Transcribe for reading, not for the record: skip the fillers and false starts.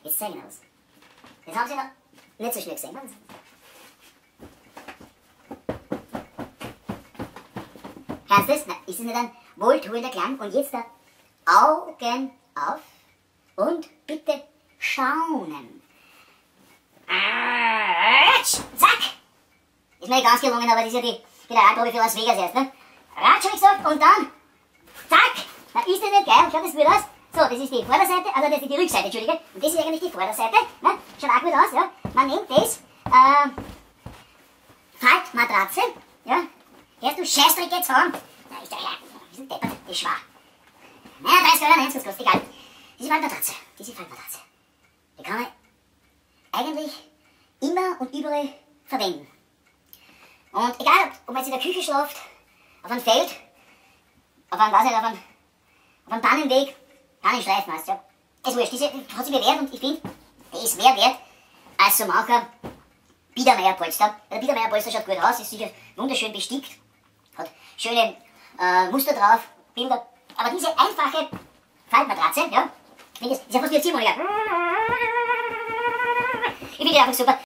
Jetzt zeige ich Ihnen was. Das haben Sie noch nicht so schnell gesehen. Hörst du das? Na, ist es nicht ein wohltuender Klang? Und jetzt da Augen auf und bitte schaunen. Zack! Ist mir nicht ganz gelungen, aber das ist ja die Generalprobe für Las Vegas erst, ne? Ratsch, hab ich gesagt, und dann zack! Na, ist das nicht geil? Schaut das gut aus? So, das ist die Vorderseite, also das ist die Rückseite, Entschuldige. Und das ist eigentlich die Vorderseite, ne? Schaut auch gut aus, ja? Man nimmt das, Faltmatratze, ja? Hörst du, Scheißdreck jetzt an? Na, ist der Herr, ist ein Deppert, das ist schwer. 39,90 Euro, kostet, egal. Diese Faltmatratze, die kann man eigentlich immer und überall verwenden. Und egal, ob man jetzt in der Küche schläft, auf einem Feld, auf einem, weiß nicht, auf einem Tannenweg, Tannenstreifen heißt ja. Ist wurscht, diese hat sich bewährt und ich finde, die ist mehr wert als so mancher Biedermeierpolster. Der Biedermeierpolster schaut gut aus, ist sicher wunderschön bestickt, hat schöne Muster drauf, Bilder. Aber diese einfache Faltmatratze, ja, finde ich, ist ja fast wie ein Ziehharmonika. Ich finde die einfach super.